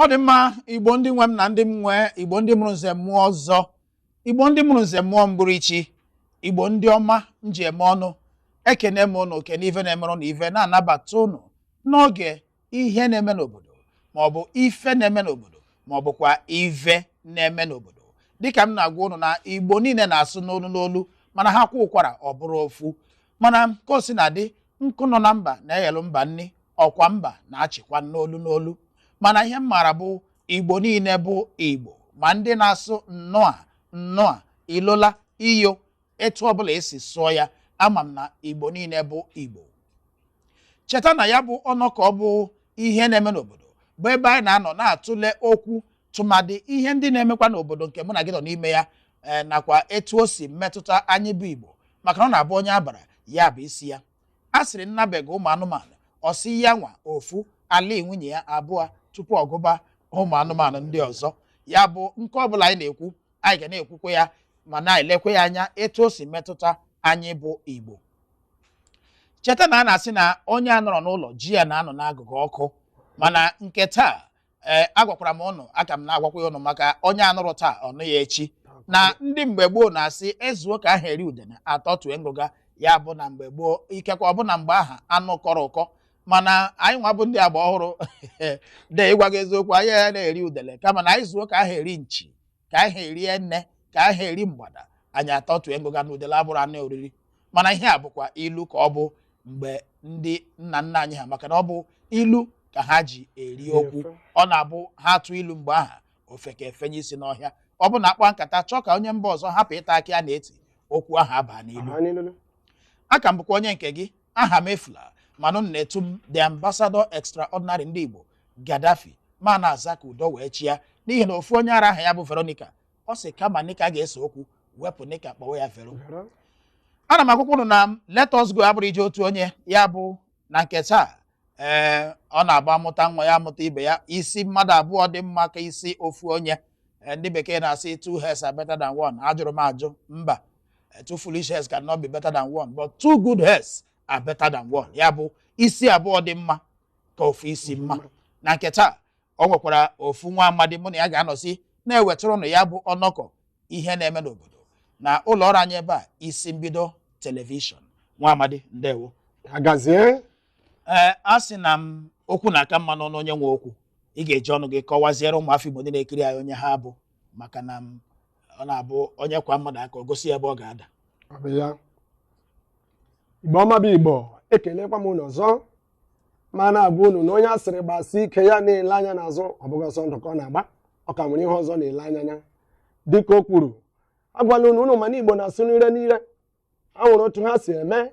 Ọ dị mma. Igbo ndị nwe m na ndị m nwee, Igbo ndị mụrụ nze mmụọ ọzọ, Igbo ndị mụrụ nze mmụọ mgburichi, Igbo ndị ọma m ji eme ọnụ, ekene m ụnụ, kene ife na-emerụ na ife na-anabata ụnụ n'oge ihe na-eme n'obodo, maọbụ ife na-eme n'obodo, maọbụkwa ive na-eme n'obodo. Dịka m na-agwa ụnụ na Igbo niile na-asụ n'olu n'olu, mana ha kwa ụkwara ọ bụrụ ofu. Mana ka o si na-adị, nkụ nọ na mba na-eghelu mba nni, ọkwa mba na-achịkwa n'olu n'olu. Mana ihe m maara bụ Igbo niile bụ Igbo, ma ndị na-asụ nnọọ nnọọ, ilola, iyo, etu ọbụla esi sụọ ya, ama m na Igbo niile bụ Igbo. Cheta na ya bụ ọnọkọ bụ ihe na-eme n'obodo, bụ ebe anyị na-anọ na-atụle okwu, tụmadị ihe ndị na-emekwa n'obodo nke mụ na gị nọ n'ime ya, nakwa etu o si metụta anyị bụ Igbo, maka na ọ na-abụ onye abara ya bụ isi ya. A sịrị nnabega ụmụ anụmanụ, ọ sị ya nwa ofu, ala nwunye ya abụọ, tupu ọgụba ụmụ anụmanụ ndị ọzọ. Ya bụ nke ọbụla anyị na-ekwu, anyị ga na-ekwukwa ya ma na-elekwa ya anya etu o si metụta anyị bụ Igbo. Cheta na a na-asị na onye a nọrọ n'ụlọ ji ya na-anọ n'agụgụ ọkụ, mana nke taa, ee, agwakwara m ụnụ, aka m na-agwakwa ya ụnụ, maka onye anụrụ taa ọnụ ya echi. Na ndị mgbe gboo na-asị ezuo ka aha eri udene atọ tue ngụga. Ya bụ na mgbe gboo, ikekwe ọbụna mgbe aha anụ kọrọ ụkọ, mana anyị nwa bụ ndị agba ọhụrụ de ịgwa gị eziokwu, anyị ya na-eri udele, kama na anyị zuo ka aha eri nchi, ka aha eri enne, ka aha eri mgbada, anyị atọ tue ngụga na udele abụrụ anụ oriri. Mana ihe a bụkwa ilu ka ọ bụ mgbe ndị nna nna anyị ha, maka na ọ bụ ilu ka ha ji eri okwu. Ọ na-abụ ha tụọ ilu mgbe aha ofeke efenye isi n'ọhịa. Ọ bụ na akpa nkata chọọ ka onye mba ọzọ hapụ ịta akị a na-eti, okwu ahụ aba n'ilu. Aka m bụkwa onye nke gị, aha m efula, manụ na-etu m the ambassador extraordinary ndị Igbo, Gaddafi, ma na-aza ka udo wee chịa, n'ihi na ofu onye ara aha ya bụ Veronica, ọ sị kama nika ga-ese okwu, wepụ nika, kpọwa ya Vero. Ana m akwụkwọ ụnụ na let us go abụrụ ije otu onye. Ya bụ na nke taa, ee, ọ na-agba amụta nwa ya amụta ibe ya, isi mmadụ abụọ dị mma ka isi ofu onye. Ndị bekee na-asị two heads are better than one. Ajụrụ m ajụ, mba. Two foolish heads cannot be better than one, but two good heads are better than one. Ya bụ isi abụọ dị mma ka ofu isi mma. Na nke taa, ọ nwekwara ofu nwa amadi mụ na ya ga-anọsi na-ewetara ụnụ ya bụ ọnọkọ ihe na-eme n'obodo na ụlọ ọrụ anyị ebe a, Isi Mbido Television. Nwa amadi, ndewo. Agazie. Ee, a sị na m okwu na-aka mma n'ọnụ onye nwe okwu. Ị ga-eji ọnụ gị kọwaziere ụmụafọ Igbo ndị na-ekiri anyị onye ha bụ, maka na m ọ na-abụ onye kwa mmadụ aka o gosi ebe ọ ga-ada. Ọ bụ ya. Igbo ọma bụ Igbo, ekelekwa m unu ọzọ, ma na-agwa unu na onye a sịrị gbasi ike ya na-ele anya n'azụ, ọ bụghị ọsọ ndụ ka ọ na-agba, ọ ka nwere ihe ọzọ na-ele anya ya. Dịka o kwuru, agwala unu, unu mana Igbo na-asụ n'ire n'ire, a nwere otu ha si eme,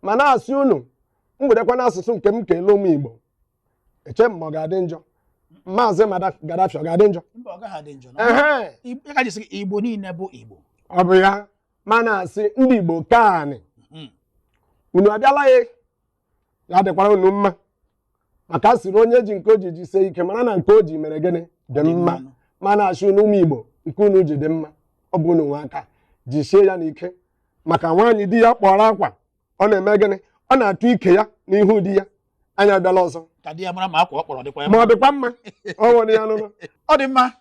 ma na-asị unu m werekwa n'asụsụ nke m kelee ụmụ Igbo. Eche m ma ọ ga-adị njọ, Maazị Gaddafi, ọ ga-adị njọ? Mba, ọ gaghị adị njọ. Ehe. Ya ka ji sị Igbo niile bụ Igbo. Ọ bụ ya, ma na-asị ndị Igbo kaanị, unu abịala, ya ya dịkwara unu mma, maka a sịrị onye ji nke o ji jisie ike mara na nke o ji mere gịnị dị mma. Ma na-asị unu ụmụ Igbo, nke unu ji dị mma, ọ bụ unu nwe aka jisie ya n'ike, maka nwaanyị di ya kpọrọ akwa, ọ na-eme gịnị? Ọ na-atụ ike ya n'ihu di ya. Anyị abịala ọzọ. Ka di ya mara ma akwa ọ kpọrọ dịkwa ya ma ọ dịkwa mma, ọ nwere ya nụnụ. Ọ dị mma.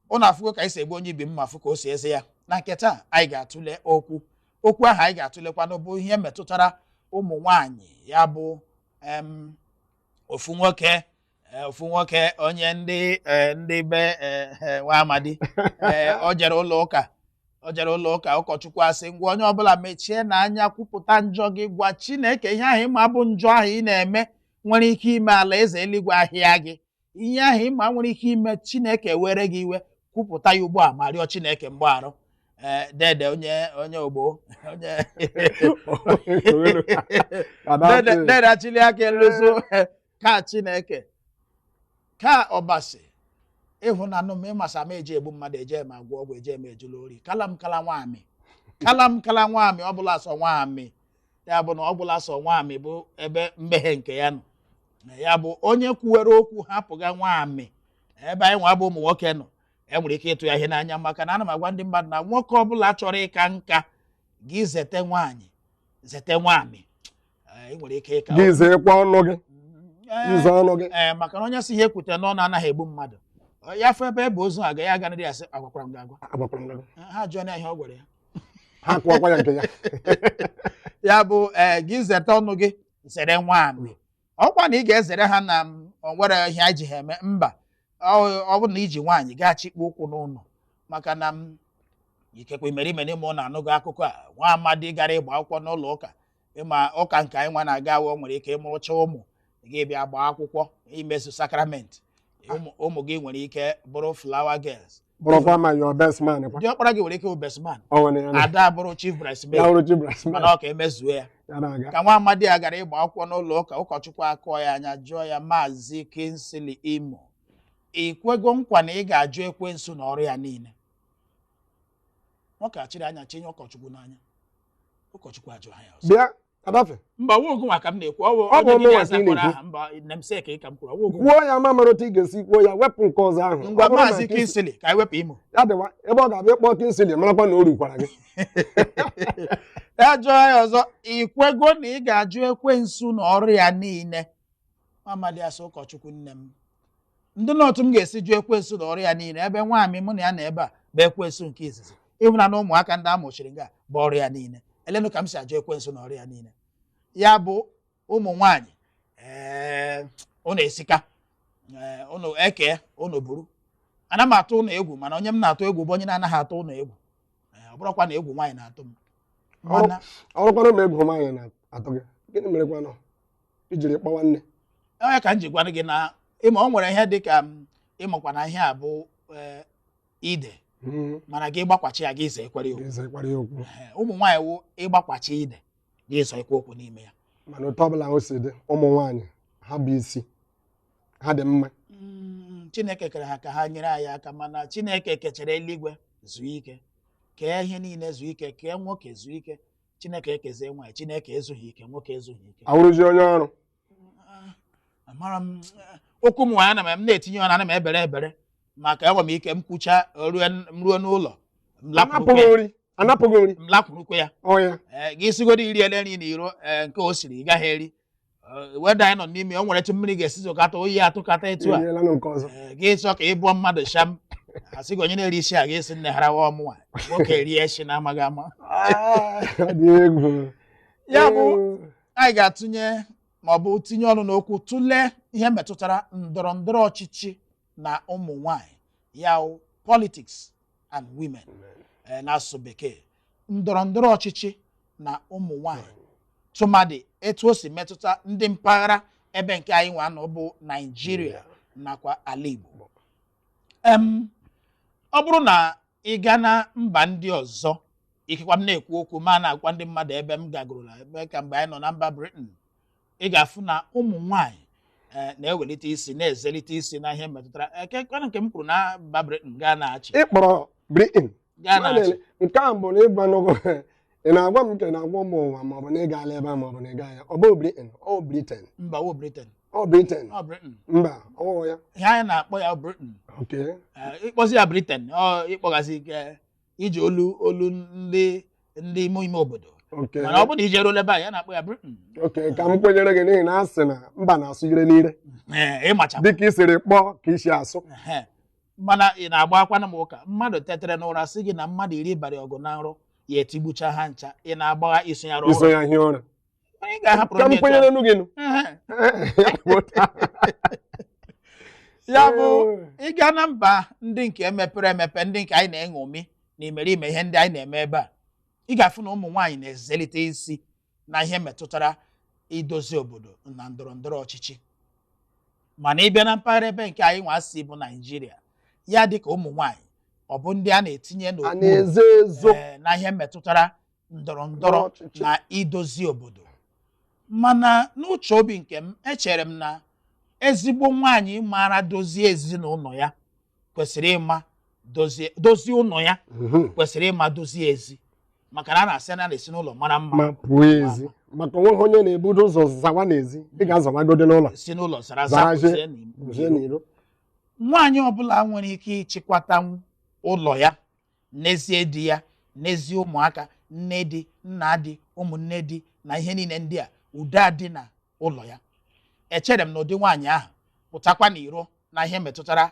Ụnụ afụgo ka anyị si egbu onye ibi mma, afụ ka o si eze ya. Na nke taa, anyị ga-atụle okwu. Okwu ahụ anyị ga-atụlekwanụ bụ ihe metụtara ụmụ nwanyị. Ya bụ ofu nwoke, ofu nwoke onye ndị be nwa amadi, ọ jere ụlọ ụka, ọ jere ụlọ ụka. Ụkọchukwu asị, ngwa, onye ọbụla mechie n'anya, kwupụta njọ gị, gwa Chineke ihe ahụ ịma bụ njọ ahụ ị na-eme nwere ike ime ala eze eluigwe ahịa gị, ihe ahụ ịma nwere ike ime Chineke were gị iwe, kwupụta ya ugbu a ma rịọ Chineke mgbaghara. Ee, dede onye ogbo onye dede, dede achili aka elu so ka Chineke ka ọbasi ịhụnanụ m, ịmasa m eji egbu mmadụ, eje m agwọ ọgwụ, eje m ejula ori, kala m kala nwaamị, kala m kala nwaamị, ọ bụla sọ nwaamị. Ya bụ na ọ bụla sọ nwaamị bụ ebe mmehie nke ya nọ. Ya bụ onye kwuwere okwu hapụga nwaamị ebe anyị nwa bụ ụmụ nwoke nọ, e nwere ike ịtụ ya ihe n'anya, maka na ana m agwa ndị mmadụ na nwoke ọbụla chọrọ ịka nka gị, zete nwaanyị, zete nwaamị. Ị nwere ike ịka Gị zeekwa ọnụ gị. Ize ọnụ gị. Ee, maka na onye si ihe ekwute n'ọnụ anaghị egbu mmadụ. Ya fụ ebe ebe ozu aga, ya aganarị ya sị agwakwara m gị agwa. Agwakwara m gị. Ha jụọ na ihe ọ gwara ya. Ha kụọkwa ya nke ya. Ya bụ, ee, gị zete ọnụ gị, zere nwaamị. Ọkwa na ị ga-ezere ha na o nwere ihe anyị ji ha eme mba. Ọ bụrụ na iji nwaanyị gaa chịkpọ ụkwụ n'ụlọ, maka na m ikekwe imerime n'ime ụlọ anụgo akụkọ a, nwa amadi gara ịgba akwụkwọ n'ụlọ ụka, ịma ụka nke anyị nwa na-aga awụ, nwere ike ịmụrụcha ụmụ gị bịa gbaa akwụkwọ imezu sakramenti, ụmụ gị nwere ike bụrụ flower girls, bụrụkwa ma your best man kwa. Diọkpara gị nwere ike bụ best man, Ọ nwere ya na ada bụrụ chief bridesmaid, ya wụrụ chi bridesmaid. Mana ọ ka emezuo ya. Ya na-aga. Ka nwa amadi a gara ịgba akwụkwọ n'ụlọ ụka, ụkọchukwu akụọ ya anya, jụọ ya, Maazị Kingsley Imo, ị kwego nkwa na ị ga-ajụ ekwensu na ọrụ ya niile? Nwoke achịrị anya chinye ụkọchukwu n'anya, ụkọchukwu ajụ ha ya ọzọ. Bịa Kadafi. Mba, nwa ogun ka m na-ekwu. Ọ bụ Ọ bụ onye dibịa mụnwa ka ị zakpọrọ na-ekwu. aha mba nemsek ka m kwuru, ọ bụ ogun. Kwuo ya ma mara otu ị ga-esi kwuo ya, wepụ nke ọzọ ahụ. Ngwa, Ọ bụrụ na Maazị Kingsley, ka anyị wepụ Imo. Ya dịwa ebe ọ ga-abịa ịkpọ Kingsley, marakwa na o rukwara gị. Ya jụọ ya ọzọ, ị kwego na ị ga-ajụ ekwensu na ọrụ ya niile? Amadi asị ụkọchukwu, nne m, ndị n'otu m ga-esi jụ ekwensu na ọrụ ya niile, ebe nwaamị mụ na ya na ebe a bụ ekwensu nke izizi, ịhụna na ụmụaka ndị a mụchiri nga bụ ọrụ ya niile, elenụ ka m si ajụ ekwensu na ọrụ ya niile. Ya bụ, ụmụ nwaanyị, ee, ụnụ esika, ee, ụnụ eke ụnụ buru. Ana m atụ ụnụ egwu, mana onye m na-atụ egwu bụ onye na-anaghị atụ ụnụ egwu. Ee, ọ bụrụkwa na egwu nwaanyị na-atụ m, mana Ọrụkwanụ ma egwu nwaanyị na-atụ gị, gịnị merekwanụ ijiri kpọwa nne? Onye ka m ji gwa gị na ịma o nwere ihe dị ka m ịmakwa na ihe a bụ, ee, ide, mana gị gbakwachi ya, gị zọ ekwere ya okwu. Ga-ezekwara ya okwu. Ee, ụmụ nwaanyị wụ ịgbakwachi ide, gị zọ ekwe okwu n'ime ya. Mana otu ọbụla o si dị, ụmụ nwaanyị ha bụ isi, ha dị mma. Chineke kere ha ka ha nyere anyị aka, mana Chineke kechara eluigwe zuo ike, kee ihe niile zuo ike, kee nwoke zuo ike, Chineke ekezie nwaanyị. Chineke ezughị ike, nwoke ezughị ike. Awụrụzi onye ọrụ. Ah, amara m okwu m nwaanyị, ana m na-etinye ọnụ, ana m ebere ebere, maka enwe m ike m kwucha rue m ruo n'ụlọ m Anapụghị lapụrụkwe ya. nri, anapụghị nri. M lapụrụkwe ya. Ọ ya. Ee, gị sigodo iri ele nri na iro, ee, nke o siri ị gaghị eri. Ee, weda anyị nọ n'ime o nwere etu mmiri ga-esi zokata oyi atụkata etu a. Eriela nke ọzọ. Ee, gị chọọ ka ị bụọ mmadụ sham, asị gị onye na-eri isi a ga-esi nne harawa ọmụnwa nwoke rie shi na-amaghị ama. Ah, ọ dị egwu. Ya bụ, anyị ga-atụnye ma ọ bụ tinye ọnụ n'okwu, tụlee ihe metụtara ndọrọ ndọrọ ọchịchị na ụmụ nwanyị, ya wụ politics and women, n'asụsụ bekee, ndọrọ ndọrọ ọchịchị na ụmụ nwanyị, tụmadị etu o si metụta ndị mpaghara ebe nke anyị nwa nọ bụ Naijiria nakwa ala Igbo. Ọ bụrụ na ị gaa na mba ndị ọzọ, ikekwa m na-ekwu okwu ma na-agwa ndị mmadụ ebe m gagorola, ebe ka mgbe anyị nọ na mba Britain, ị ga-afụ na ụmụ nwanyị na-ewelite isi, na-ezelite isi na ihe metụtara ekekwana nke m kwuru na mba Britain gaa na-achị. Ị kpọrọ Britain. Gaa na-achị. Nke a bụ na ịgwa n'ụgwọ ị na-agwa m ka ị na-agwa ụmụ ụwa, ma ọ bụ na ị gaala ebe a, ma ọ bụ na ị gaa ya, ọ bụ Britain, ọ Britain. Mba, wo Britain. Ọ Britain. Ọ Britain. Mba, ọ wụ ya. Ihe anyị na-akpọ ya Britain. Okay. Ịkpọzi ya Britain, ọ ịkpọgazi ike iji olu olu ndị ime ime obodo. Okay. Mana ọ bụrụ na ije ruo ebe a, ya na-akpọ ya Britain. Okay, ka m kwenyere gị n'ihi na a sị na mba na-asụ ire n'ire. Ee, ịmacha. Dịka ị siri kpọọ ka ị si asụ. Ehe. Mana ị na-agba akwana m ụka, mmadụ tetere n'ụra sị gị na mmadụ 10 bara ọgụ na nrọ ya, etigbucha ha ncha, ị na-agbagha iso ya rụọ Iso ụra? ya hie ụra. Onye ga-ahapụrụ Ka m ndị etu kwenyere a? nụ gị nụ. Ehe. Ya bụ otu ahụ. Ya bụ, ịga na mba ndị nke mepere emepe, ndị nke anyị na-eṅomi na imerime ihe ndị anyị na-eme ebe a, ị ga-afụ na ụmụ nwaanyị na-ezelite isi na ihe metụtara idozi obodo na ndọrọ ndọrọ ọchịchị. Mana ịbịa na mpaghara ebe nke anyị nwa si bụ Naijiria, ya dị ka ụmụ nwaanyị ọ bụ ndị a na-etinye A n'okpuru na-ezo ezo. Ee, na ihe metụtara ndọrọ ndọrọ ọchịchị. na idozi obodo. Mana n'uche obi nke m, echere m na ezigbo nwaanyị maara dozie ezinụlọ ya kwesịrị ịma dozie dozie ụlọ ya, kwesịrị ịma dozie ezi, maka na a na-asị na a na-esi n'ụlọ mara mma Ma pụọ ezi, maka onweghị onye na-ebudo ụzọ zawa n'ezi, ị ga-azawagode n'ụlọ. Si n'ụlọ zara Zara zapụzie zie. n'iro. N'iro. Nwaanyị ọbụla nwere ike ịchịkwatanwu ụlọ ya, n'ezie di ya, n'ezie ụmụaka, nne di, nna di, ụmụnne di na ihe niile ndị a, udo adị na ụlọ ya. Echere m na ụdị nwaanyị ahụ pụtakwa n'iro na ihe metụtara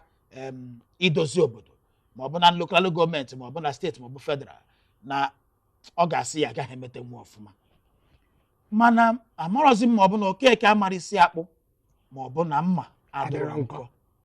idozi obodo, ma ọ bụ na local gọọmenti, ma ọ bụ na steeti, ma ọ bụ federal, na ọ ga-asị ya agaghị emete nwa ọfụma. Mana amarọzi m ma ọ bụ na Okeke amara isi akpụ, ma ọ bụ na mma adịrọ adịrọ nkọ. Nkọ.